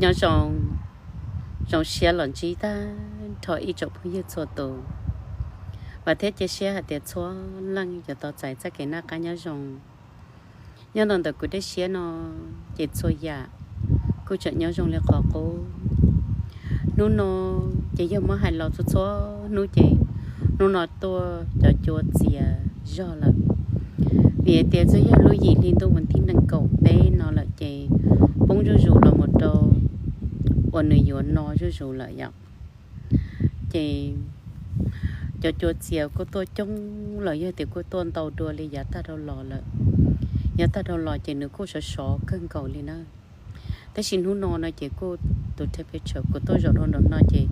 Nyob zoo, zoo siab los ntsib tag nrho ib tsoom phooj ywg txhua tus, vam thiab cia siab hais tias txhua leej yuav tau txais txoj kev noj qab nyob zoo. Nyob rau ntawm kuv dej siab no ces txhua yam kuj tseem nyob zoo li qhov qub. Hnub no ces yog muab hais los txhua txhua hnub ces hnub no tuaj cov cua txias zog lawm, vim hais tias twb yog lub yim hli ntuj vas thib nees nkaum peb no lawm ces poob zuj zus los mus rau uas nws yuav no zuj zus lawm yom. Ces cov cua txias kuj tuaj coob los yog tias kuj tuaj ntau dua li yav tag dhau los lawm. Yav tag dhau los ces nws kuj sov sov kawg nkaus li na. Tab sis hnub no no ces kuj tus temperature kuv tuaj zaum rau nraum no ces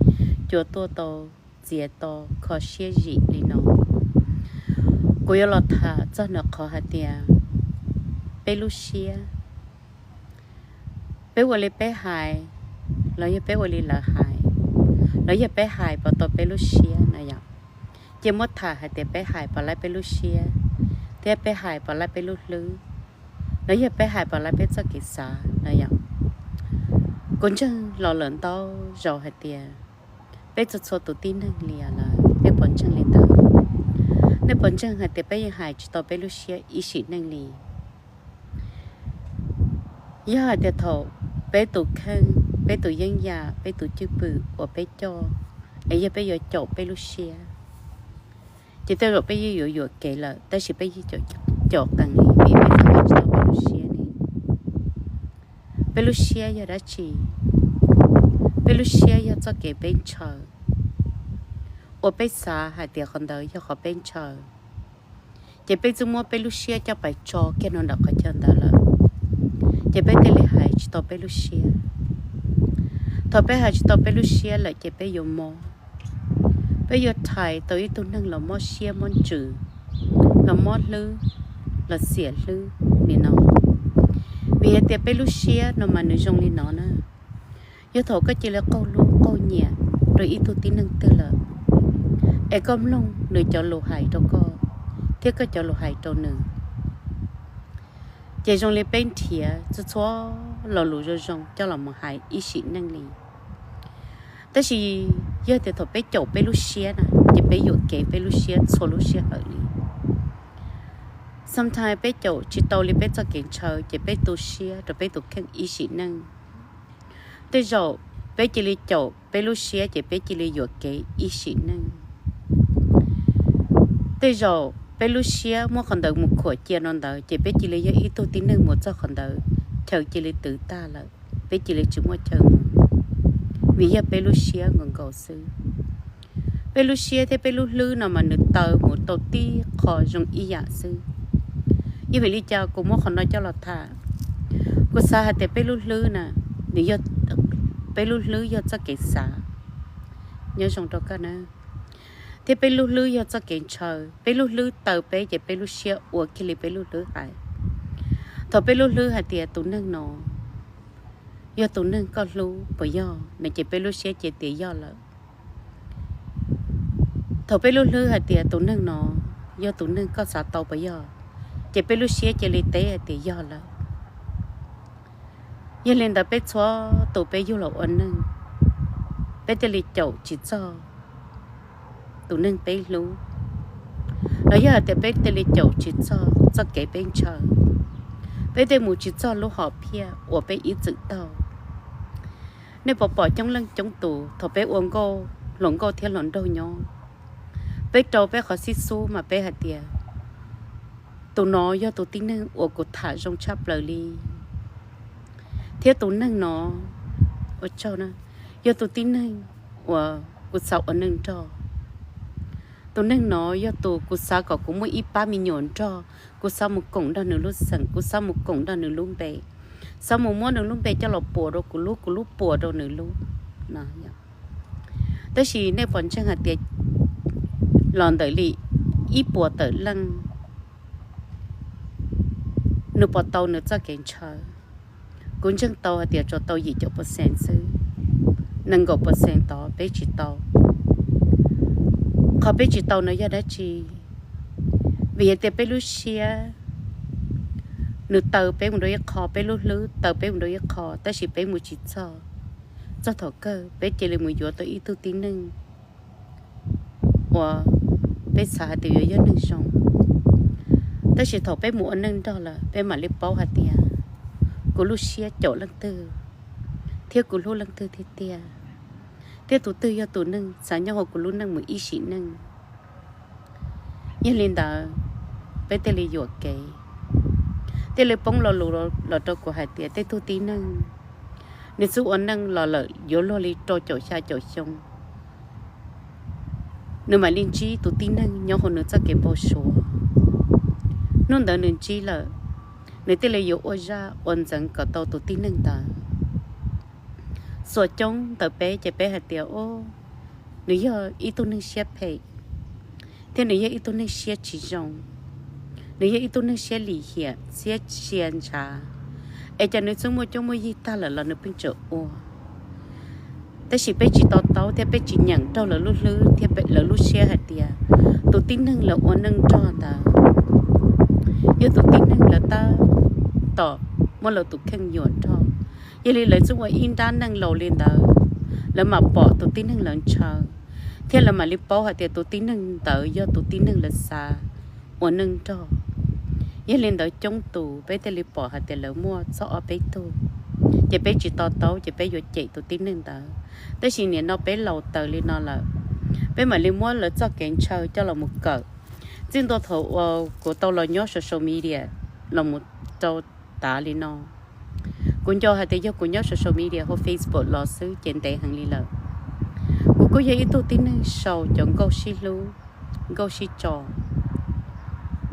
cua tuaj tau txias to kho siab zim li no. Kuv yuav los tham txog ntawm qhov hais tias peb lub siab, peb ua li peb hais los yog peb ua li lawv hais, los yog peb hais puas tau peb lub siab na yom. Ces muab tham hais tias peb hais puas laib peb lub siab, thiab peb hais puas laib peb lub hlwb, los yog peb hais puas laib peb txoj kev xav na yom. Kuv ntseeg los lawm ntau zaus hais tias peb txhua txhua tus tib neeg li lawm, nej puas ntseeg li ntawd? Nej puas ntseeg hais tias peb yeej hais tsis tau peb lub siab ib sim neej li? Yog hais tias thaum peb tus kheej, peb tus yeeb yam, peb tus cwj pwm uas peb coj, es yog peb yuav caum peb lub siab, ces tej zaum peb yeej yuav yuam kev lawm, tab sis peb yeej caum qees li vim peb txhais tau peb lub siab ne. Peb lub siab yog dab tsi? Peb lub siab yog txoj kev peb ntshaw, uas peb xav hais tias qhov ntawd yog qhov peb ntshaw, ces peb twb muab peb lub siab coj pais tso kiag rau ntawm qhov chaw ntawd lawm, ces peb thiaj li hais tsis tau peb lub siab. Thaum peb hais tsis tau peb lub siab lawm ces peb yuav mob, peb yuav rhais tau ib tug neeg los mob siab mob ntsws, los mob hlwb, los xiam hlwb li no. Vim hais tias peb lub siab no mas nws zoo li no na. Yog thaum koj cia li qaug hlub qaug nyiam rau ib tug tib neeg twg lawm, es koj mloog nws cov lus hais rau koj thiab koj cov lus hais rau nws, ces zoo li peb nrhiav txhua txhua lo lus zoo zoo coj los mus hais ib sim neej li. Tab sis yog tias thaum peb caum peb lub siab na, ces peb yuam kev peb lub siab txhua lub sij hawm li. Sometimes peb caum tsis tau li peb txoj kev ntshaw ces peb tu siab rau peb tus kheej ib sim neej. Tej zaum peb cia li caum peb lub siab ces peb cia li yuam kev ib sim neej. Tej zaum peb lub siab muab qhov ntawd mus khuam cia rau ntawd ces peb cia li yog ib tug tib neeg mus txog qhov ntawd, chaw cia li twv tag lawm, peb cia li tsis muaj chaw mus, vim yog peb lub siab nkaus nkaus xwb. Peb lub siab thiab peb lub hlwb no mas nws taw mus tau tib qho zoo ib yam xwb. Yog vim li cas kuv muab qhov no coj los tham? Kuv xav hais tias peb lub hlwb na, nws yog, peb lub hlwb yog txoj kev xav, nyob zoo rau koj na, thiab peb lub hlwb yog txoj kev ntshaw. Peb lub hlwb taw peb ces peb lub siab ua kiag li peb lub hlwb hais. Thaum peb lub hlwb hais tias tus neeg no yog tus neeg koj hlub puas yog no ces peb lub siab cia tias yog lawm. Thaum peb lub hlwb hais tias tus neeg no yog tus neeg koj xav tau puas yog, ces peb lub siab cia li teb hais tias yog lawm. Yog li ntawd peb txhua tus peb yug los ua neeg, peb thiaj li caum tsis txog tus neeg peb hlub, los yog hais tias peb thiaj li caum tsis txog txoj kev peb ntshaw, peb thiaj mus tsis txog lub hom phiaj uas peb ib txwm taug. Nej puas pom coob leej coob tus thaum peb ua nkauj, hluas nkauj thiab hluas nraug nyob, peb rau peb qhov xib xub mas peb hais tias tus no yog tus tib neeg uas kuv tham zoo tshaj plaws li, thiab tus neeg no, ua tsaug na, yog tus tib neeg uas kuv xav ua neej nrog. Tus neeg no yog tus kuv xav kom kuv muaj ib pab me nyuam nrog, kuv xav mus koom nrog nws lub xeem, kuv xav mus koom nrog nws lub npe, xav mus muab nws lub npe coj los puas rau kuv lub, kuv lub puas rau nws lub. Tab sis nej puas ntseeg hais tias los ntawm li ib puas tawm leej nws puas tau nws txoj kev ntshaw? Kuv ntseeg tau hais tias tsuas tau yim caum percent xwb, nees nkaum percent tod peb tsis tau. Qhov peb tsis tau no yog dab tsi? Vim hais tias peb lub siab nws taw peb mus rau ib qho, peb lub hlwb taw peb mus rau ib qho, tab sis peb mus tsis txog. Txog thaum kawg peb cia li mus yuav tau ib tug tib neeg uas peb xav hais tias yuav yog neeg zoo. Tab sis thaum peb mus ua neej nrog lawm peb mam li paub hais tias kuv lub siab caum leej twg thiab kuv hlub leej twg tiag tiag, thiab tus twg yog tus neeg xav nyob hauv kuv lub neej mus ib sim neej. Yog li ntawd, peb thiaj li yuam kev, thiaj li poob lo lus los rau kuv hais tias tej tug tib neeg, nws twb ua neej los lawm yuav luag li rau caum xya caum xyoo, nws mam li ntsib tus tib neeg nyob hauv nws txoj kev npau suav. Hnub ntawd nws ntsib lawm, nws thiaj li yuav ua zaj ua ntxeev kom tau tus tib neeg ntawd. Xuas coob ntawm peb ces peb hais tias, o, nws yog ib tug neeg siab phem, thiab nws yog ib tug neeg siab tsis zoo, nws yog ib tug neeg siab lim hiam siab sia ntshav, es cas nws twb muaj cuab muaj yig tag lawm los nws pheej tseem ua. Tab sis peb tsis to taub thiab peb tsis nyeem raug lawv lub hlwb thiab lawv lub siab hais tias tus tib neeg lawv ua neej nrog ntawd yog tus tib neeg lawv tab tom muab lawv tus kheej yuam nrog. Yog li lawv twb ua ib nrab neej laus li ntawd, lawv mam pom tus tib neeg lawv ntshaw, thiab lawv mam li paub hais tias tus tib neeg ntawd yog tus tib neeg lawv xav ua neej nrog. Yog li ntawd coob tus peb thiaj li pom hais tias lawv muaj txog ob peb tug, ces peb tsis to taub ces peb yuav cem tus tib neeg ntawd. Tab sis nim no peb laus taws li no lawm, peb mam li muab lawv txoj kev ntshaw coj los mus kawm. Txij ntua thaum uas kuv tau los nyob social media los mus rau tav li no, kuv nco hais tias yog kuv nyob social media hauv Facebook los xwb ces ntev heev li lawm. Kuv kuj yog ib tug tib neeg sau cov nkauj sib hlub, nkauj sib tso,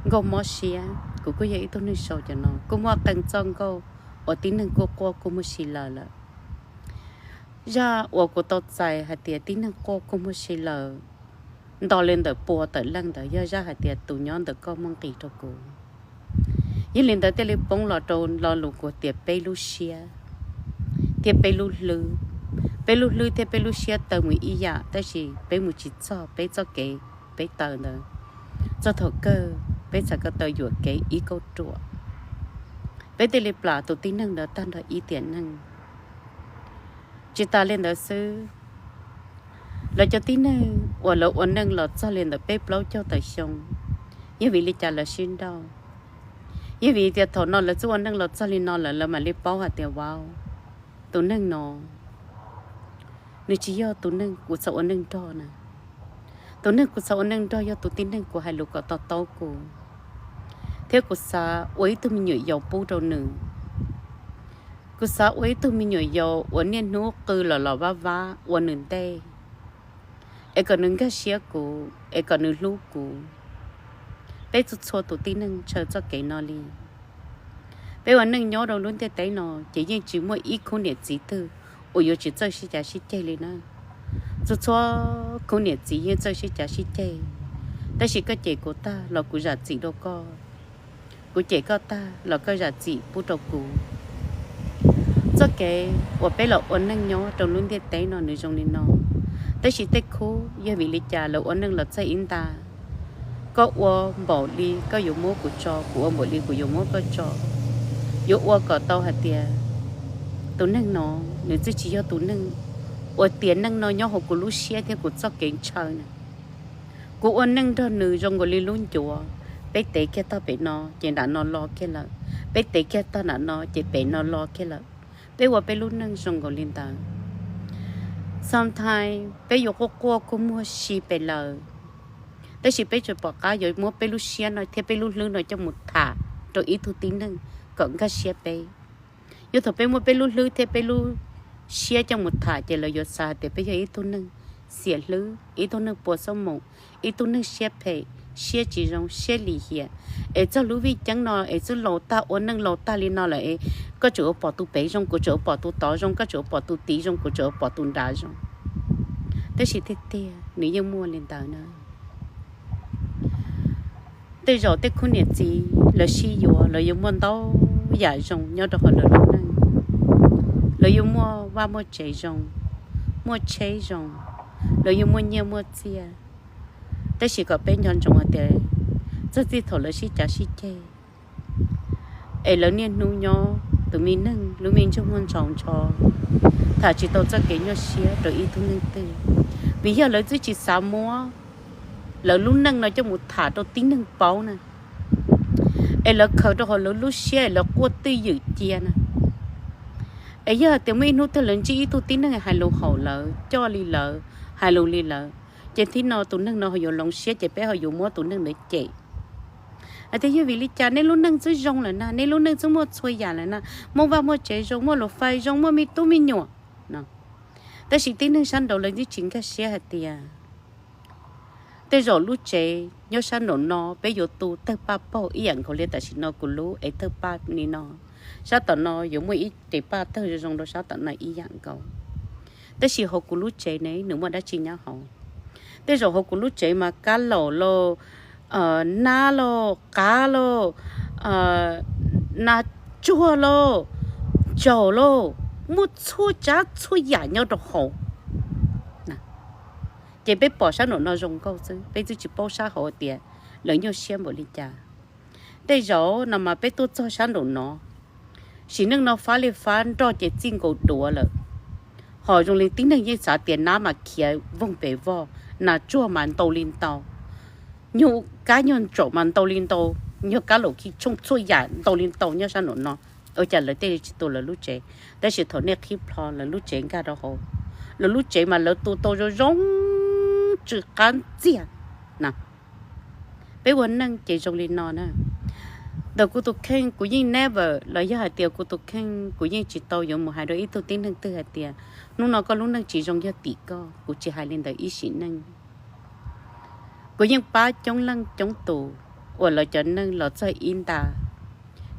nkauj mob siab, kuv kuj yog ib tug neeg sau cov no, kuj muaj qee txoj nkauj uas tib neeg kuj quaj kuj muaj si lawm lawm. Zaj uas kuv tau txais hais tias tib neeg quaj kuj muaj si lawm, nto li ntawm pua tawm leej ntawd yog zaj hais tias tus nyob ntawm koj muaj nqis rau kuv. Yog li ntawd thiaj li poob los rau lo lus kuv tias peb lub siab thiab peb lub hlwb, peb lub hlwb thiab peb lub siab taw mus ib yam tab sis peb mus tsis txog peb txoj kev peb taw ntawd. Txog thaum kawg peb txhais ko taw yuam kev ib kauj ruam, peb thiaj li plam tus tib neeg ntawd tag nrho ib tiam neeg. Tsis tas li ntawd xwb, lawv cov tib neeg uas lawv ua neej los txog li ntawm peb plaub caug tawm xyoo, yog vim li cas lawv sib nrauj? Yog vim tias thaum no lawv twb ua neej los txog li no lawm lawv mam li paub hais tias, vau, tus neeg no nws tsis yog tus neeg kuv xav ua neej nrog na. Tus neeg kuv xav ua neej nrog yog tus tib neeg kuv hais lus kom to taub kuv, thiab kuv xav ua ib tug me nyuam yaus pub rau nws. Kuv xav ua ib tug me nyuam yaus uas niaj hnub qw los los vab vab ua nws ntej, es kom nws nkag siab kuv, es kom nws hlub kuv. Peb txhua txhua tus tib neeg ntshaw txoj kev no li. Peb ua neej nyob rau lub ntiaj teb no ces yeej tsis muaj ib khub niam txiv twg uas yuav tsis txawj sib cav sib ceg li na. Txhua txhua khub niam txiv yeej txawj sib cav sib ceg, tab sis koj cem kuv tag los kuv zam txim rau koj, kuv cem koj tag los koj zam txim pub rau kuv. Txoj kev uas peb los ua neej nyob rau lub ntiaj teb no nws zoo li no, tab sis tej khub yog vim li cas lawv ua neej los txog ib nta, koj ua npaum li koj yuav muab kuv tso, kuv ua npaum li kuv yuav muab koj tso, yuav ua kom tau hais tias tus neeg no nws twb tsis yog tus neeg uas tiam neej no nyob hauv kuv lub siab thiab kuv txoj kev ntshaw na. Kuv ua neej nrog nws zoo nkaus li lub ncuav, peb tev kiag tog pem no ces nram no lo kiag lawm, peb tev kiag tog nram no ces pem no lo kiag lawm. Peb ua peb lub neej zoo nkaus li ntawd. Sometimes peb yuav quaj quaj kua muag si pes lawm, tab sis peb tseem pom qab yuav muab peb lub siab no thiab peb lub hlwb no coj mus tham rau ib tug tib neeg kom nkag siab peb. Yog thaum peb muab peb lub hlwb thiab peb lub siab coj mus tham ces lawv yuav xav hais tias peb yog ib tug neeg xiam hlwb, ib tug neeg puas xab moom, ib tug neeg siab phem, siab tsis zoo, siab lim hiam. Es txog lub vij ceeb no es twb laus tag, ua neej laus tag li no lawm es koj tseem yuav pom tus pem zoo, kuv tseem yuav pom tus tod zoo, koj tseem yuav pom tus tid zoo, kuv tseem yuav pom tus nrad zoo. Tab sis tiag tiag nws yeej muaj li ntawd na. Tej zaum tej khub niam txiv lawv sib yuav, lawv yuav muaj ntau yam zoo nyob rau hauv lawv lub neej. Lawv yuav muaj vaj muaj tsev zoo, muaj tsheb zoo, lawv yuav muaj nyiaj muaj txiaj. Tab sis kom peb nco ntsoov hais tias txog txij thaum lawv sib cav sib ceg es lawv niaj hnub nyob tus me neeg lub me ntsuj muaj ntsaus ntsho, tham tsis tau txoj kev nyuaj siab rau ib tug neeg twg, vim yog lawv twb tsis xav muab lawv lub neej no coj mus tham rau tib neeg paub na, es lawv khaws rau hauv lawv lub siab es lawv quaj twj ywm cia na. Es yog hais tias muaj ib hnub twg lawv ntsib ib tug tib neeg hais lus haum lawv, coj li lawv, hais lus li lawv, ces thib no tus neeg no ho yuav hloov siab ces peb ho yuav muab tus neeg ntawd cem. Hais tias yog vim li cas nej lub neej twb zoo lawm na, nej lub neej twb muaj txhua yam lawm na, muaj vaj muaj tsev zoo, muaj luv fais zoo, muaj me tub me nyuam no. Tab sis tib neeg sab nraud lawv twb tsis nkag siab hais tias tej zaum lub tsev nyob sab nraum no peb yuav tu tawg paj paug ib yam nkaus li tam sim no kuv lub es tawg paj li no, sab tom no yuav muaj ib res paj tawg zoo zoo rau sab tom no ib yam nkaus. Tab sis hauv kuv lub tsev ne nws muaj dab tsi nyob hauv? Tej zaum hauv kuv lub tsev mas kab laum lauj, nab lauj, qav lauj, nas tsuag lauj, ntsaum lauj, muaj txhua tsav txhua yam nyob rau hauv. Ces peb pom sab nraum no zoo nkauj xwb, peb twb tsis paub sab hauv tias lawv nyuaj siab npaum li cas. Tej zaum no mas peb tuaj txog sab nraum no, sim neej no fab li fab nroj ces txij nkaus duav lawm, ho zoo li tib neeg yeej xav tias nab mas khiav voog pes vog, nas tsuag mas ntau li ntau, nyuag kab nyuag ntsaum mas ntau li ntau, nyuag kab laum khi tshooj txhua yam ntau li ntau nyob sab nraum no. Ua cas lawv tej tsis tu lawv lub tsev? Tab sis thaum nej qhib plho lawv lub tsev nkag rau hauv, lawv lub tsev mas lawv tu tau zoo zoo tsw qab ntxiag na. Peb ua neej ces zoo li no na. Ntawm kuv tus kheej kuv yeej never los yog hais tias kuv tus kheej kuv yeej tsis tau yuav mus hais rau ib tug tib neeg twg hais tias hnub no koj lub neej tsis zoo yog tim koj, kuv tsis hais li ntawd ib sim neej. Kuv yeej pab coob leej coob tus uas lawv cov neej los txog ib nta,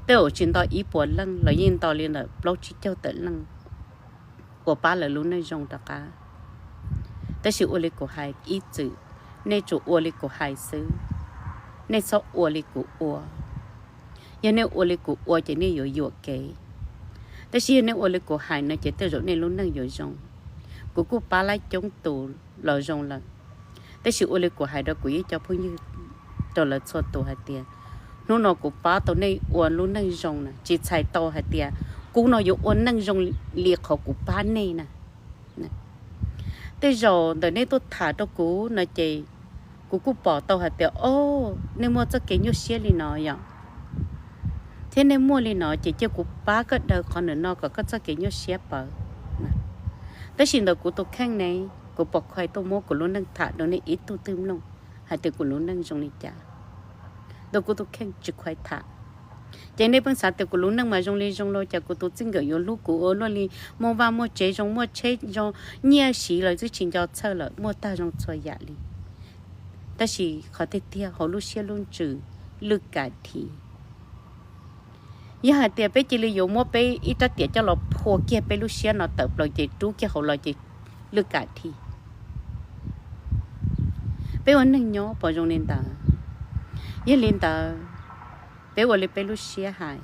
tej zaum tsis nto ib puas leej los yeej nto li ntawm plaub tsib caug tawm leej uas pab lawv lub neej zoo rov qab. Tab sis ua li kuv hais ib txwm, nej tsuas ua li kuv hais xwb, nej txhob ua li kuv ua. Yog nej ua li kuv ua ces nej yuav yuam kev, tab sis yog nej ua li kuv hais no ces tej zaum nej lub neej yuav zoo. Kuv kuj pab laib coob tus los zoo lawm, tab sis ua li kuv hais rau kuv ib co phooj ywg rau lawv txhua tus hais tias hnub no kuv pab tau nej ua lub neej zoo na, tsis txhais tau hais tias kuv no yuav ua neej zoo li qhov kuv pab nej na. Tej zaum ntawm nej tuaj tham rau kuv no ces kuv kuj pom tau hais tias o, nej muaj txoj kev nyuaj siab li no yom, thiab nej muaj li no ces cia kuv pab koj daws qhov ntawm no kom koj txoj kev nyuaj siab pawv. Tab sis ntawm kuv tus kheej ne, kuv pom khuai tuaj muab kuv lub neej tham rau nej ib tug twg mloog hais tias kuv lub neej zoo li cas. Ntawm kuv tus kheej tsis khuai tham, ces nej pheej xav tias kuv lub neej mas zoo li zoo los cas kuv tus txij nkawm yuav hlub kuv ua luaj li, muaj vaj muaj tsev zoo, muaj tsheb zoo, nyiaj siv los twb tsis nco txhawj lawm, muaj tag zoo txhua yam li. Tab sis qhov tiag tiag hauv lub siab lub ntsws lwj kam dhi. Yog hais tias peb cia li yuav muab peb ib rab riam coj los phua kiag peb lub siab no tawm plaws ces rub kiag hauv los ces lwj kam dhi. Peb ua neeg nyob puas zoo li ntawd? Yog li ntawd, peb ua li peb lub siab hais,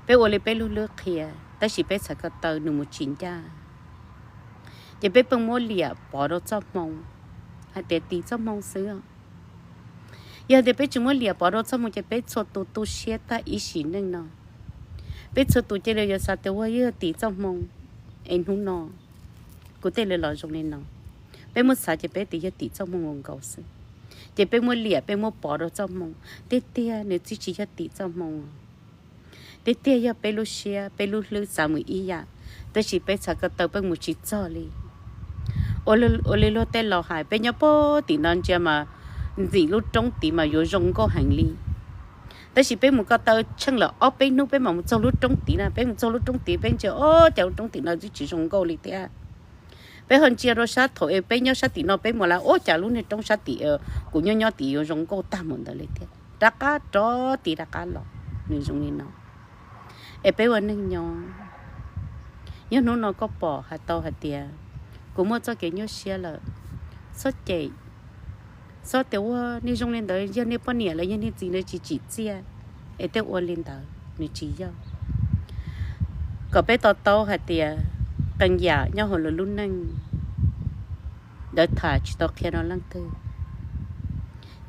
peb ua li peb lub hlwb qhia, tab sis peb txhais ko taw nws mus tsis ncaj, ces peb pheej muab liam pov rau txoj hmoo hais tias tis txoj hmoo xwb. Yog tias peb tsis muab liam pov rau txoj hmoo ces peb txhua tus tu siab tag ib sim neej no. Peb txhua tus cia li yuav xav tias ua yog tis txoj hmoo, es hnub no kuv tej li los zoo li no. Peb muab xav ces peb tias yog tis txoj hmoo nkaus xwb, ces peb muab liam peb muab pov rau txoj hmoo. Tiag tiag nws twb tsis yog tis txoj hmoo. Tiag tiag yog peb lub siab peb lub hlwb xav mus ib yam, tab sis peb txhais ko taw peb mus tsis txog li. Ua li luag tej laus hais peb nyob puag tim no ntsia mas ntxim lub roob tid mas yuav zoo nkauj heev li. Tab sis peb mus ko taw tsheej lawm ob peb hnub peb mam mus txog lub roob tid na, peb mus txog lub roob tid peb ntsia ua cas lub roob tim no twb tsis zoo nkauj li thiab. Peb ho ntsia rau sab thaum es peb nyob sab tim no peb mus lawm ua cas lub niag roob sab tim kuv nyob nyob tid yuav zoo nkauj tag mus ntawd li thiab. Rov qab rov tid rov qab los, nws zoo li no. Es peb ua neeg nyob, yog hnub no koj pom hais tau hais tias kuv muaj txoj kev nyuaj siab lawm, txhob cem, txhob tias ua nej zoo li ntawd yog nej poj niam los yog nej txiv ntawd tsis tsim txiaj, es tej ua li ntawd nws tsis yog. Kom peb to taub hais tias qee yam nyob hauv lawv lub neej, lawv tham tsis tau qhia rau leej twg,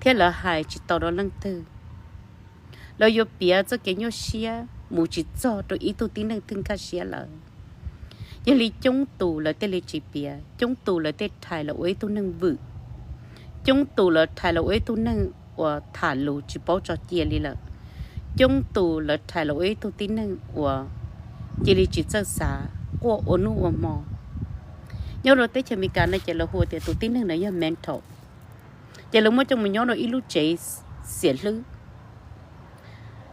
thiab lawv hais tsis tau rau leej twg. Lawv yuav piav txoj kev nyuaj siab mus tsis txog rau ib tug tib neeg twg nkag siab lawm. Yog li coob tus lawv thiaj li tsis piav, coob tus lawv thiaj rhais los ua ib tug neeg vwm, coob tus lawv rhais los ua ib tug neeg uas tham lus tsis paub tso cia li lawm, coob tus lawv rhais los ua ib tug tib neeg uas cia li tsis txawj xav quaj ua hnub ua hmo. Nyob rau teb chaws Amelikas no ces lawv hu tias tus tib neeg no yog mental, ces lawv muab coj mus nyob rau ib lub tsev xiam hlwb.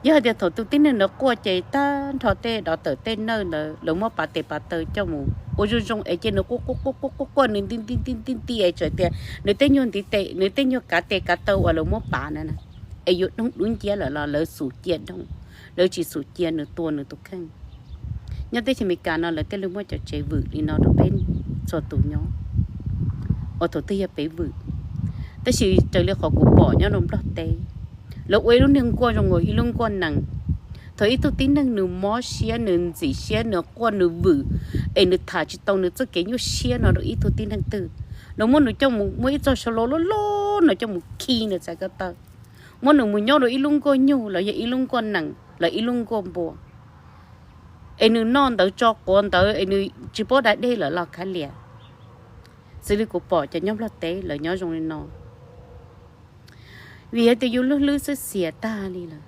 Yog hais tias thaum tus tib neeg ntawd quaj ces tag nrho tej dov tawm tej nawj ntawd lawv muab pav tes pav taw coj mus ua zoo zoo es cia nws quaj quaj quaj quaj quaj quaj nws nti nti nti nti nti es txawm tias nws tej nyuag ntiv tes nws tej nyuag kav tes kav taw uas lawv muab pav na, es yuav doog dub nciab lawm los lawv xum cia doog, lawv tsis xum cia nws tua nws tus kheej. Nyob teb chaws Amelikas no lawv thiaj li muab cov tsev vwm li no rau peb txhua tus nyob, uas thaum twg yog peb vwm. Tab sis raws li qhov kuv pom nyob rau Nplog teb, lawv ua ib lub niag nkuaj zoo ua ib lub nkuaj nees. Thaum ib tug tib neeg nws mob siab nws ntxim siab nws quaj nws vwm, es nws tham tsis tau nws txoj kev nyuaj siab no rau ib tug tib neeg twg, lawv muab nws coj mus muab ib txoj saw lo loj loj no coj mus khi nws txhais ko taw, muab nws mus nyob rau ib lub nkuaj nyuj los yog ib lub nkuaj nees los ib lub nkuaj npua, es nws noj ntawd tso quav ntawd es nws tsis paub da dej lawm los kav liam. Xws li kuv pom cov nyob Nplog teb lawv nyob zoo li no, vim hais tias yus lub hlwb xwb xias tag li lawm.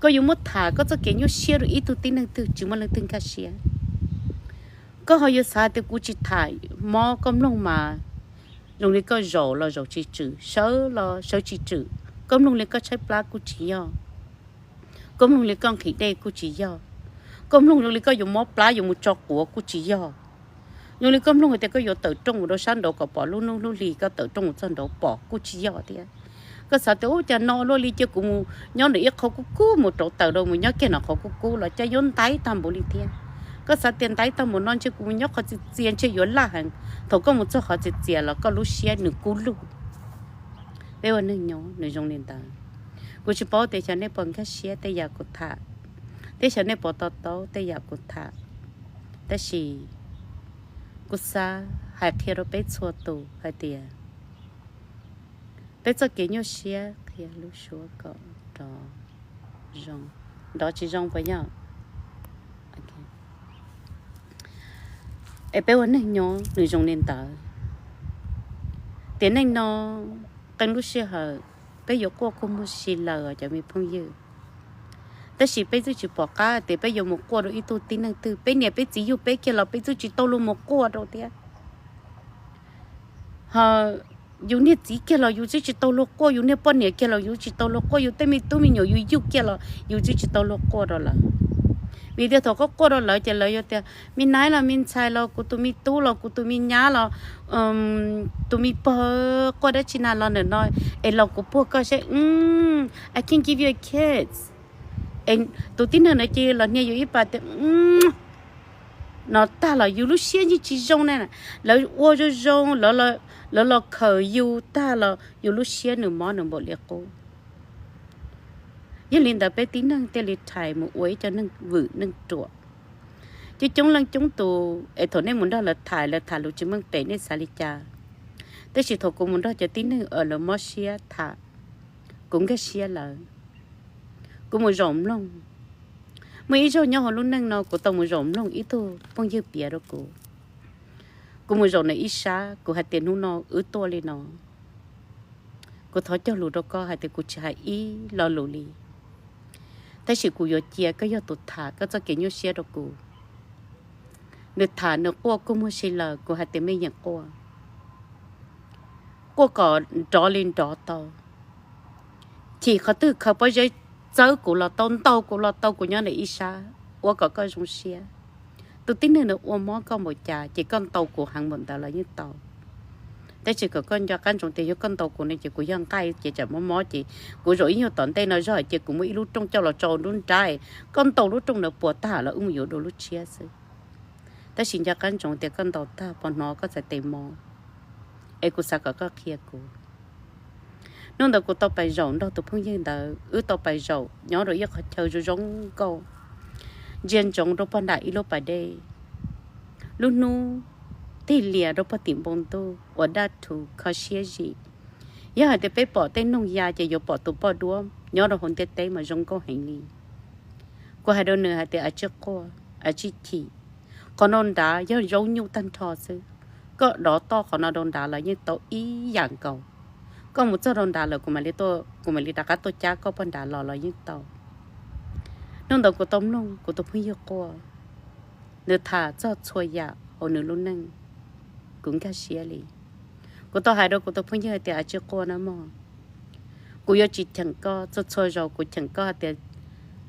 Koj yuav muab tham koj txoj kev nyuaj siab rau ib tug tib neeg twg tsis muaj leej twg nkag siab. Koj ho yuav xav tias kuv tsis tham mob koj mloog mas zoo li koj zaum los zaum tsis tswm, sawv los sawv tsis tswm, koj mloog li koj tshaib plab kuj tsis yog, koj mloog li koj nqhis dej kuj tsis yog, koj mloog zoo li koj yuav mob plab yuav mus tso quav kuj tsis yog, zoo li koj mloog hais tias koj yuav tawm rooj mus rau sab nraud kom pom lub hnub lub hli koj tawm rooj mus txog nraud pom kuj tsis yog thiab. Koj xav tias ub cas no luaj li cia kuv mus nyob ntawm ib qho kub kub mus rauv taws rau mus nyob kiag nram qhov kub kub los cas yuav ntaiv tag npaum li thiab. Koj xav tias ntaiv tag npaum no ntshe kuv mus nyob qhov txias txias ntshe yuav laj heev. Thaum koj mus txog qhov txias txias los koj lub siab nws kub lug. Peb ua neeg nyob nws zoo li ntawd. Kuv tsis paub tias xyov nej puas nkag siab tej yam kuv tham, thiab xyov nej puas to taub tej yam kuv tham. Tab sis kuv xav hais qhia rau peb txhua tus hais tias peb txoj kev nyuaj siab qhia lub suab kom rov zoo, nrov tsis zoo puas yog? Es peb ua neeg nyob nws zoo li ntawd. Tiam neej no, qee lub sij hawm peb yuav quaj kua muag si lawm os cov me phooj ywg. Tab sis peb twb tsis pom qab tias peb yuav mus quaj rau ib tug tib neeg twg, peb niam peb txiv yug peb kiag los peb twb tsis tau luag mus quaj rau thiab. Ho yus niag txiv kiag los yus twb tsis tau luag quaj, yus niag poj niam kiag los yus tsis tau luag quaj, yus tej me tub me nyuam yus yug kiag los yus twb tsis tau luag quaj rau lawv. Vim tias thaum koj quaj rau lawv ces lawv yuav tias me naiv los me ntxhais los kuv tus me tub los kuv tus me nyab los tus me pog quaj dab tsi na los ntawm no es los kuv puag koj seb, I can give you a kiss. Es tus tib neeg no ces los hnia yus ib pas tias no tag los yus lub siab yeej tsis zoo na. Lawv ua zoo zoo, lawv los khawm yus tag los yus lub siab nws mob nws npaum li qub. Yog li ntawd peb tib neeg thiaj li rhais mus ua ib co neeg vwm neeg ruam. Coob coob leej coob tus es thaum nej mus nrog lawv tham, lawv tham lus tsis meej pem nej xav li cas. Tab sis thaum kuv mus nrog cov tib neeg uas lawv mob siab tham, kuv nkag siab lawv. Kuv mus zaum mloog. Muaj ib zaug nyob hauv lub neej no kuv tau mus zaum mloog ib tug phooj ywg piav rau kuv. Kuv mus zaum nws ib sab, kuv hais tias hnub no wb tuaj li no, kuv thov cog lus rau koj hais tias kuv tsis hais ib lo lus li, tab sis kuv yuav cia koj yog tus tham koj txoj kev nyuaj siab rau kuv. Nws tham nws quaj kua muag si lawm, kuv hais tias mej yeem quaj, quaj kom nrov li nrov tau. Chim qhov twg khaws pob zeb txawb kuv los tau, ntaus kuv los tau, kuv nyob ntawm ib sab ua kom koj zoo siab. Tus tib neeg nws ua mob koj npaum cas ces koj ntaus kuv heev npaum ntawd los yeej tau. Tab sis kom koj nco qab ntsoov tias yog koj ntaus kuv no ces kuv yog nqaij ces tsam mob mob ces kuv zaum ib nyuag tom ntej no zog ces kuv muaj ib lub rooj coj los tso nruab nrab, koj ntaus lub rooj ntawd puas tag los wb mus yuav dua lub tshiab xwb. Tab sis nco qab ntsoov tias koj ntaus tag puas hnov koj txhais tes mob, es kuv xav kom koj qhia kuv. Hnub ntawd kuv tau pais zaum nrog tus phooj ywg ntawd, wb tau pais zaum nyob rau ib qhov chaw zoo zoo nkauj, ntsia ntsoov rau pog nram ib lub pas dej. Lub hnub tig lias rau pog tim npoo ntuj uas daj rhuv kho siab zim. Yog hais tias peb pom tej noog ya ces yuav pom tus poj duab nyob rau hauv ntiaj teb mas zoo nkauj heev li. Kuv hais rau nws hais tias, a tsij quaj, a tsij chim, qhov no nrad yog zaub nyuj tag nrho xwb. Koj dov toj qhov no rau nrad los yeej tau ib yam nkaus. Koj mus txog rau nrad lawm, kuv mam li rov qab tuaj cab koj poj nrad los los yeej tau. Hnub ntawd kuv tau mloog kuv tus phooj ywg quaj, nws tham txog txhua yam hauv nws lub neej. Kuv nkag siab li. Kuv tau hais rau kuv tus phooj ywg hais tias, a tsij quaj na mog, kuv yuav tsis cheem koj. Txhua txhua zaus kuv cheem koj hais tias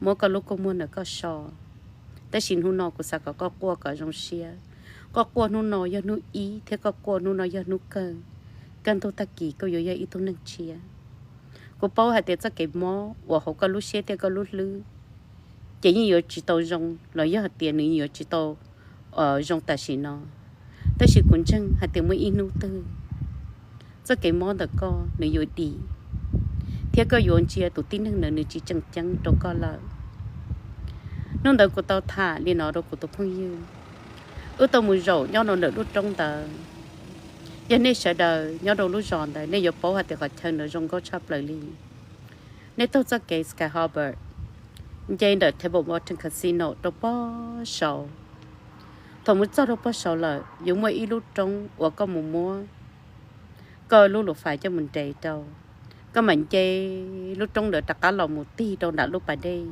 muab koj lub kua muag ntawm koj so, tab sis hnub no kuv xav kom koj quaj kom zoo siab. Koj quaj hnub no yog hnub ib thiab koj quaj hnub no yog hnub kawg. Kaj ntug tag kis koj yuav yog ib tug neeg tshiab. Kuv paub hais tias txoj kev mob uas hauv koj lub siab thiab koj lub hlwb ces yeej yuav tsis tau zoo, los yog hais tias nws yuav tsis tau zoo tam sim no. Tab sis kuv ntseeg hais tias muaj ib hnub twg txoj kev mob ntawm koj nws yuav dim, thiab koj yuav ntsia tus tib neeg ntawd nws tsis tseem ceeb rau koj lawm. Hnub ntawd kuv tau tham li no rau kuv tus phooj ywg. Wb tau mus zaum nyob rau ntawm lub roob ntawd. Yog nej sawv daws nyob rau lub zos ntawd nej yuav paub hais tias qhov chaw ntawd zoo nkauj tshaj plaws li. Nej taug txoj kev Sky Harbor, nce ntawm Table Mountain Casino rau pob saud. Thaum mus txog rau pob saud lawm yuav muaj ib lub roob uas koj mus muab koj lub luv fais coj mus nres rau, koj mam nce lub roob ntawd rov qab los mus tig rau nram lub pas dej.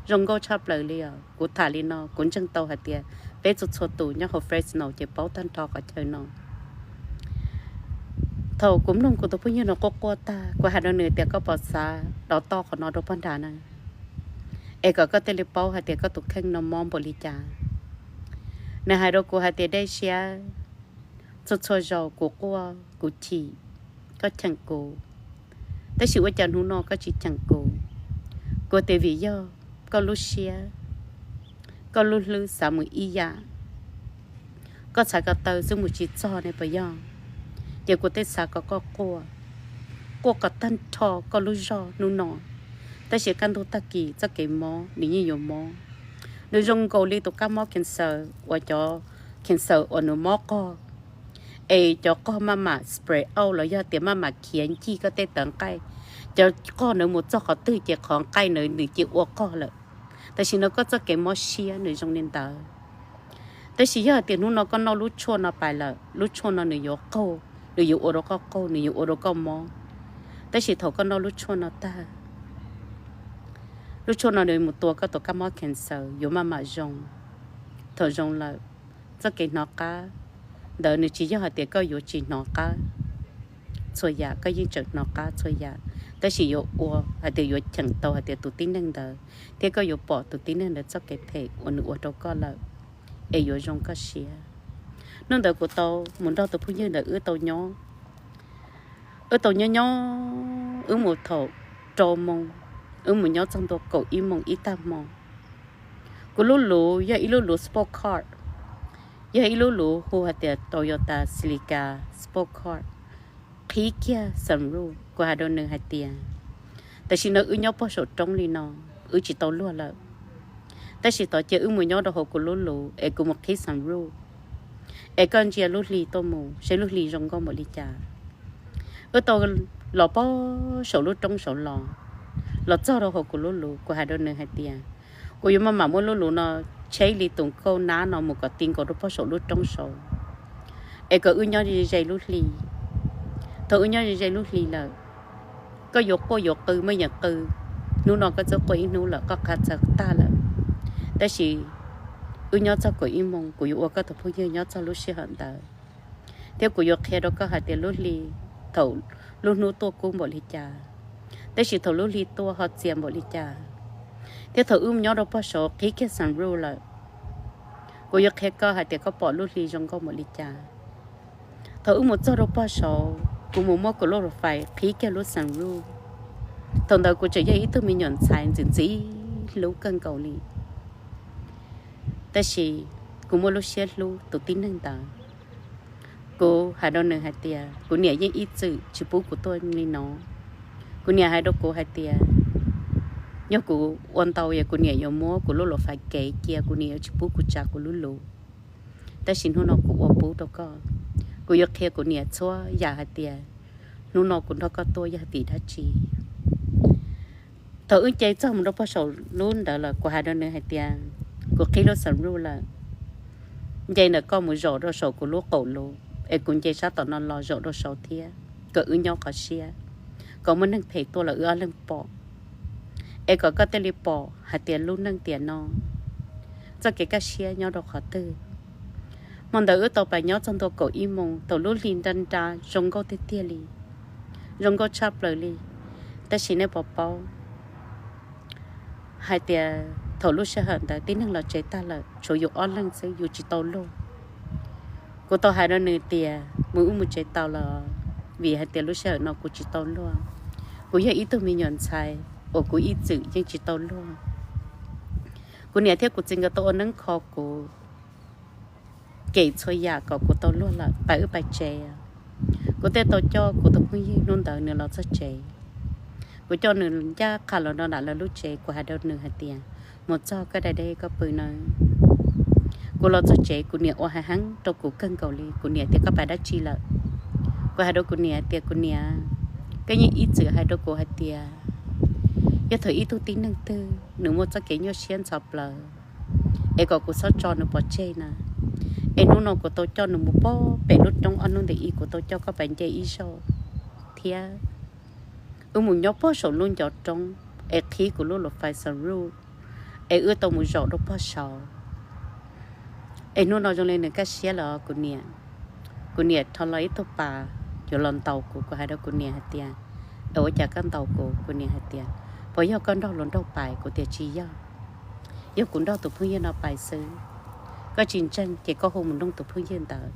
Zoo nkauj tshaj plaws li os. Kuv tham li no kuv ntseeg tau hais tias peb txhua txhua tus nyob hauv Fresno ces paub tag nrho qhov chaw no. Thaum kuv mloog kuv tus phooj ywg no quaj quaj tag, kuv hais rau nws tias, koj puas xav dov toj qhov no rau poj nrad na, es kom koj thiaj li paub hais tias koj tus kheej no mob npaum li cas? Nws hais rau kuv hais tias, dej siab, txhua txhua zaus kuv quaj kuv chim, koj cheem kuv, tab sis ua cas hnub no koj tsis cheem kuv? Kuv tias, vim yog koj lub siab, koj lub hlwb xav mus ib yam, koj txhais ko taw xwb mus tsis txog ne puas yog? Ces kuv thiaj xav kom koj quaj, quaj kom tag nrho koj lub zog hnub no. Tab sis kaj ntug tag kis txoj kev mob nws yeej yuav mob. Nws zoo nkaus li tus kab mob cancer uas cov cancer uas nws mob qog, es cov qog maj mam spread out los yog tias maj mam khiav ncig koj tej tawv nqaij. Cov qog ntawd mus txog qhov twg ces qhov nqaij ntawd nws cia ua qog lawm. Tam sim no koj txoj kev mob siab nws zoo li ntawd. Tab sis yog hais tias hnub no koj noj lub tshuaj no pais lawm, lub tshuaj no nws yuav qaug, nws yuav ua rau koj qaug, nws yuav ua rau koj mob. Tab sis thaum koj noj lub tshuaj no tag, lub tshuaj no nws mus tua koj tus kab mob cancer yuav maj mam zoo. Thaum zoo lawm, txoj kev hnov qab ntawd nws tsis yog hais tias koj yuav tsis hnov qab txhua yam, koj yeej tseem hnov qab txhua yam, tab sis yuav ua hais tias yuav cheem tau hais tias tus tib neeg ntawd, thiab koj yuav pom tus tib neeg ntawd txoj kev phem uas nws ua rau koj lawm, es yuav zoo koj siab. Hnub ntawd kuv tau mus nrog tus phooj ywg ntawd wb tau nyob, wb tau nyob nyob, wb mus thaum rau moos, wb mus nyob txog ntua kaum ib moos ib tag hmo. Kuv lub luv yog ib lub luv sport car, yog ib lub luv hu hais tias Toyota Celica sport car, qhib kiag sunroof. Kuv hais rau nws hais tias, tam sim no wb nyob puag saum roob li no, wb tsis tau luag lawm, tab sis thov cia wb mus nyob rau hauv kuv lub luv es kuv mus qhib sunroof, es koj ntsia lub hli tuaj mus seb lub hli zoo nkauj npaum li cas. Wb tau los puag saum lub roob saud los, los txog rau hauv kuv lub luv, kuv hais rau nws hais tias, kuv yuav maj mam muab lub luv no tsheb li tus nkauj nab no mus kom ti nkaus rau puag saum lub roob saud, es kom wb nyob ze ze lub hli. Thaum wb nyob ze ze lub hli lawm, koj yuav quaj yuav qw muaj yeem qw, hnub no koj twb quaj ib hnub lawm koj qab txhawv tag lawm, tab sis wb nyob txog kaum ib moos kuv yuav ua koj tus phooj ywg nyob txog lub sij hawm ntawd, thiab kuv yuav qhia rau koj hais tias lub hli, thaum lub hnub tuaj kub npaum li cas, tab sis thaum lub hli tuaj ho txias npaum li cas, thiab thaum wb nyob rau puag saud qhib kiag sunroof lawm, kuv yuav qhia koj hais tias koj pom lub hli zoo nkauj npaum li cas. Thaum wb mus txog rau puag saud kuv mus muab kuv lub luv fais qhib kiag lub sunroof. Thaum ntawd kuv tseem yog ib tug me nyuam ntxhais ntxim ntxim hlub kawg nkaus li, tab sis kuv muaj lub siab hlub tus tib neeg ntawd. Kuv hais rau nws hais tias kuv niam yeej ib txwm tsis pub kuv tuaj li no. Kuv niam hais rau kuv hais tias yog kuv ua ntau es kuv niam yuav muab kuv lub luv fais kev cia, kuv niam yuav tsis pub kuv tsav kuv lub luv. Tab sis hnub no kuv ua pub rau koj, kuv yuav qhia kuv niam txhua yam hais tias hnub no kuv nrog koj tuaj yog vim dab tsi. Thaum wb nce txog mus rau pog saum lub ntawd lawm, kuv hais rau nws hais tias, kuv qhib lub xeem ruj lawm, nce ntawm koj mus zaum rau saum kuv lub qaum lus, es kuv nce sab tom no los zaum rau saud thiab, kom wb nyob qhov siab, kom muaj neeg phem tuaj los wb ob leeg pom, es kom koj thiaj li pom hais tias lub neej tiam no txoj kev kaj siab nyob rau qhov twg. Hmo ntawd wb tau pais nyob txog ntua kaum ib moos, thaum lub hli nra nra zoo nkauj tiag tiag li, zoo nkauj tshaj plaws li. Tab sis nej puas paub hais tias thaum lub sij hawm ntawd tib neeg los tsev tag lawm, tshuav yus ob leeg xwb, yus tsis tau luag. Kuv tau hais rau nws tias mus wb mus tsev tau los, vim hais tias lub sij hawm no kuv tsis tau luag. Kuv yog ib tug me nyuam ntxhais uas kuv ib txwm yeej tsis tau luag. Kuv niam thiab kuv txiv nkawd tau ua neeb kho kuv, kem txhua yam kom kuv tau luag lawm, pais wb pais tsev. Kuv thiaj tau coj kuv tus phooj ywg hnub ntawd nws los txog tsev. Kuv coj nws ncaj qha los rau nram lawv lub tsev, kuv hais rau nws hais tias, mus txog koj da dej koj pw nawb. Kuv los txog tsev kuv niam ua hais heev rau kuv kawg nkaus li, kuv niam tias koj pais dab tsi lawm? Kuv hais rau kuv niam tias kuv niam, koj yeej ib txwm hais rau kuv hais tias yog thaum ib tug tib neeg twg nws muaj txoj kev nyuaj siab ntxhov plaws es kom kuv txhob tso nws pov tseg na. Es hnub no kuv tau coj nws mus pog pem lub roob ob hnub ntawm ib, kuv tau coj koj pais nce ib zaug thiab. Wb mus nyob pog saum lub ncov roob es qhib kuv lub luv fais xav ruj, es wb tau mus zaum rau pog saud. Es hnub no zoo li nws kaj siab lawm kuv niam. Kuv niam rho los ib tug pas yuav los ntaus kuv, kuv hais rau kuv niam hais tias, es ua cas koj ntaus kuv? Kuv niam hais tias, puas yog koj nrog luag nraug pais? Kuv tias tsis yog, yog kuv nrog tus phooj ywg no pais xwb, koj tsis ntseeg ces koj hu mus nug tus phooj ywg ntawd.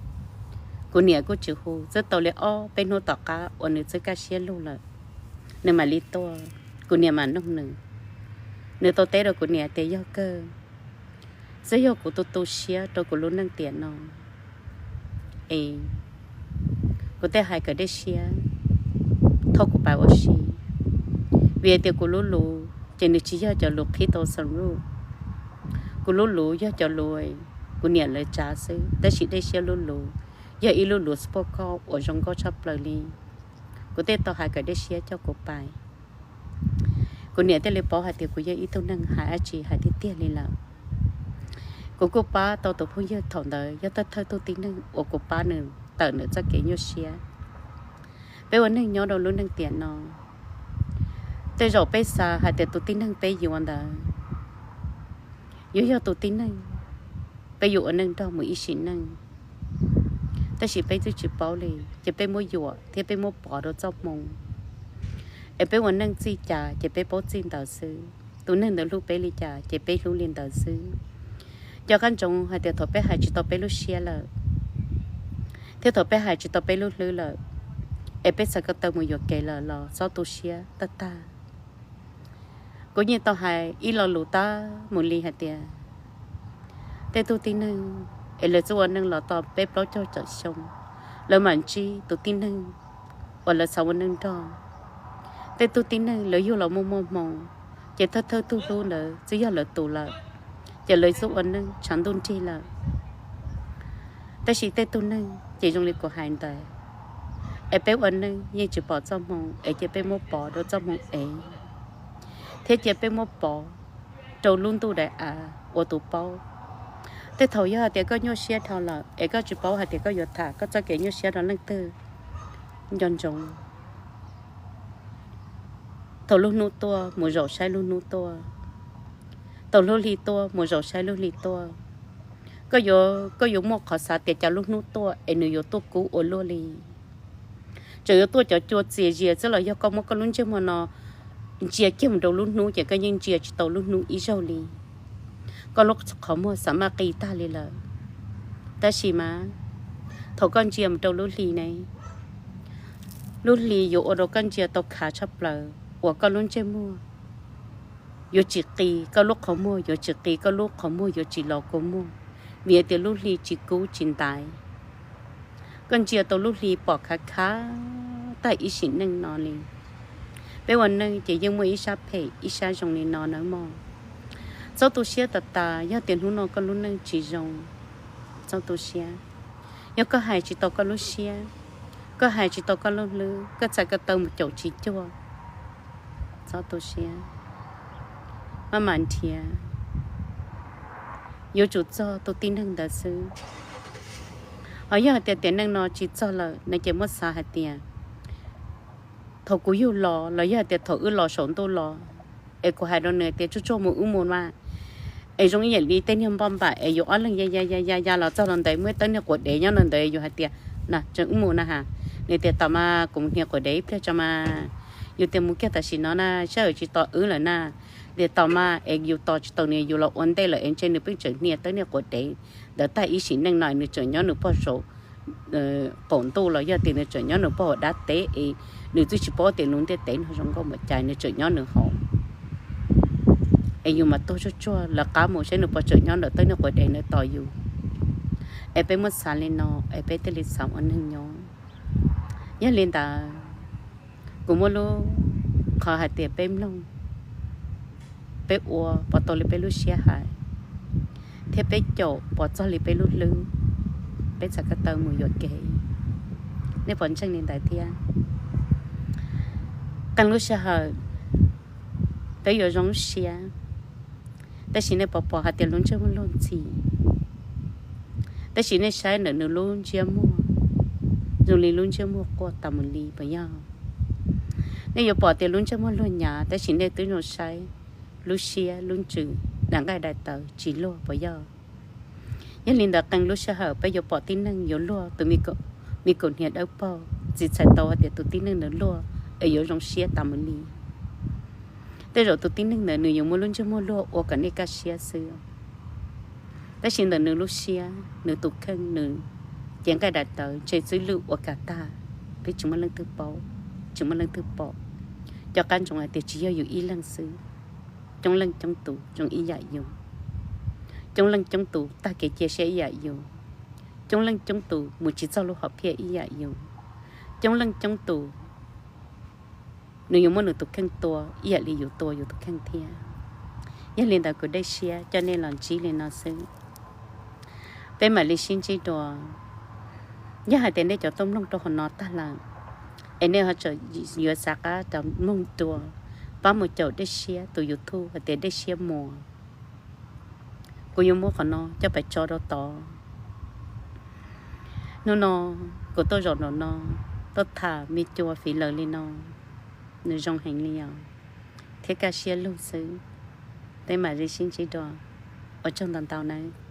Kuv niam kuj tsis hu, twb tau li ob peb hnub tom qab uas nws twb kaj siab lug lawm, nws mam li tuaj, kuv niam mam nug nws. Nws tau teb rau kuv niam tias yog kawg, twb yog kuv tu tu siab rau kuv lub neej tiam no es kuv thiaj hais kom dej siab thauj kuv pais ua si. Vim hais tias kuv lub luv ces nws tsis yog cov luv qhib tau xav ruj. Kuv lub luv yog cov luv, kuv niam lawv tsav xwb, tab sis dej siab lub luv yog ib lub luv sport coat uas zoo nkauj tshaj plaws li. Kuv thiaj tau hais kom dej siab coj kuv pais. Kuv niam thiaj li paub hais tias kuv yog ib tug neeg hais dab tsi hais tiag tiag li lawm. Kuv kuj pab tau tus phooj ywg thaum ntawd yog thawj thawj tug tib neeg uas kuv pab nws tawm nws txoj kev nyuaj siab. Peb ua neeg nyob rau lub neej tiam no, tej zaum peb xav hais tias tus tib neeg peb yuav ntawd yuav yog tus tib neeg peb yuav ua neej nrog mus ib sim neej. Tab sis peb twb tsis paub li, ces peb muab yuam thiab peb muab pov rau txoj hmoo. Es peb ua neej txij cas ces peb paub txij ntawd xwb. Tus neeg ntawd hlub peb li cas ces peb hlub li ntawd xwb. Nco qab ntsoov hais tias thaum peb hais tsis tau peb lub siab lawm, thiab thaum peb hais tsis tau peb lub hlwb lawm, es peb txhais ko taw mus yuam kev lawm los txhob tu siab tag tag. Kuv yeej tau hais ib lo lus tab mus li hais tias, tej tug tib neeg es lawv twb ua neej los tau peb plaub caug tawm xyoo, lawv mam ntsib tus tib neeg uas lawv xav ua neej nrog. Tej tug tib neeg lawv yug los muaj muaj hmoo, ces thawj thawj tug hlub ntawd twb yog lawv tus lawm, ces lawv twb ua neej tshav ntuj nrig lawm. Tab sis tej tug neeg ces zoo li kuv hais ntawd, es peb ua neej yeej tsis pom txoj hmoo, es cia peb muab pov rau txoj hmoo ev, thiab cia peb muab pov rau lub ntuj daim av ua tus paub. Tej thaum yog hais tias koj nyuaj siab dhau lawm es koj tsis paub hais tias koj yuav tham koj txoj kev nyuaj siab rau leej twg, nco ntsoov, thaum lub hnub tuaj mus zaum saib lub hnub tuaj, thaum lub hli tuaj mus zaum saib lub hli tuaj. Koj yuav, koj yuav muaj qhov xav tias cas lub hnub tuaj es nws yuav tuaj kub ua luaj li. Tseem yuav tuaj cov cua txias zias xwb los yog koj muab koj lub ntsej muag no ntsia kiag mus rau lub hnub ces koj yeej ntsia tsis tau lub hnub ib zaug li. Koj lub qhov muag xav maj qis tag li lawm. Tab sis mas thaum koj ntsia mus rau lub hli ne, lub hli yuav ua rau koj ntsia tau khav tshaj plaws uas koj lub ntsej muag yuav tsis qis, koj lub qhov muag yuav tsis qis, koj lub qhov muag yuav tsis los kua muag, vim tias lub hli tsis kub tsis ntaiv. Koj ntsia tau lub hli pom khav khav tag ib sim neej no li. Peb ua neej ces yeej muaj ib sab phem ib sab zoo li no nawb mog. Txhob tu siab tas tas yog tias hnub no koj lub neej tsis zoo. Txhob tu siab. Yog koj hais tsis tau koj lub siab, koj hais tsis tau koj lub hlwb, koj txhais ko taw mus caum tsis cuag, txhob tu siab. maj mam nrhiav, yuav tsum txog tus tib neeg ntawd xwb. Ho yog hais tias tiam neej no tsis txog lawm no ces muab xav hais tias thaum kuv yug los los yog hais tias thaum wb los saum ntuj los, es kuv hais rau nws tias tsuag tsuag mus wb mus mas, es zoo ib yam li tej niag npoj npam es yus ob leeg ya ya ya ya ya los txog rau ntawd muaj ib tawb niag quav dev nyob rau ntawd yus hais tias na tseem wb mus na has. Nws tias tos mas kuv mus hnia quav dev ib pliag tso mas. Yus tias mus kiag tam sim no na sij hawm tsis tos wb lawm na. Tias tos mas es yus tos tsis tau nws yus los ua ntej lawm es ntshe nws pheej tseem hnia tawb niag quav dev ntawd tag ib sim neej no nws tseem nyob nws pog saum qaum ntuj los yog tias nws tseem nyob nws pog hauv dab teb es nws twb tsis paub tias lub ntiaj teb no zoo nkauj npaum cas nws tseem nyob nws hauv. Es yus mas tuag tsuag tsuag lawv qab mus saib nws puas tseem nyob ntawm tawb niag quav dev ntawd tos yus, es peb muab xav li no es peb thiaj li xav ua neeg nyob. Yog li ntawd, kuv muab lub qhov hais tias peb mloog, peb ua puas tau li peb lub siab hais, thiab peb caum puas txog li peb lub hlwb, peb txhais ko taw mus yuam kev. Nej puas ntseeg li ntawd thiab? Qee lub sij hawm peb yuav zoo siab, tab sis nej puas pom hais tias lub ntsej muag luag ntxhi, tab sis nej saib ntawm nws lub ntsiab muag zoo li lub ntsiab muag quaj tas mus li puas yog? Nej yuav pom tias lub ntsej muag luag nyav, tab sis nej twb zoo saib lub siab lub ntsws daim nqaij daim tawv tsis luag puas yog? Yog li ntawd qee lub sij hawm peb yuav pom tib neeg yuav luag tus me kaum hniav dawb paug, tsis txhais tau hais tias tus tib neeg ntawd luag es yuav zoo siab tas mus li. Tej zaum tus tib neeg ntawd nws yuav muaj lub ntsej muag luag ua kom nej kaj siab xwb, tab sis ntawm nws lub siab nws tus kheej nws cev nqaij daim tawv ntshe twb lwj ua kam tag, peb tsis muaj leej twg paub, tsis muaj leej twg pom. Cov qab ntsoov hais tias tsis yog yus ib leeg xwb, coob leej coob tus zoo ib yam yus, coob leej coob tus tag kev cia siab ib yam yus, coob leej coob tus mus tsis txog lub hom phiaj ib yam yus, coob leej coob tus nws yuav muab nws tus kheej tua ib yam li yus tua yus tus kheej thiab. Yog li ntawd kuv dej siab coj nej los ntsib li no xwb, peb mam li sib ntsib dua. Yog hais tias nej cov tuaj mloog rau hauv no tag lawm, es nej ho tseem yuav xav qab rov mloog dua, pab mus caum Dej Siab tus YouTube hais tias Dej Siab Muas. Kuv yuav muab qhov no coj pais tso rau tod. Hnub no kuv tuaj zaum nraum no, tuaj tham me cua fiv lawm li no, nws zoo heev li os, thiab kaj siab lug xwb. Peb mam li sib ntsib dua, ua tsaug ntau ntau nawb.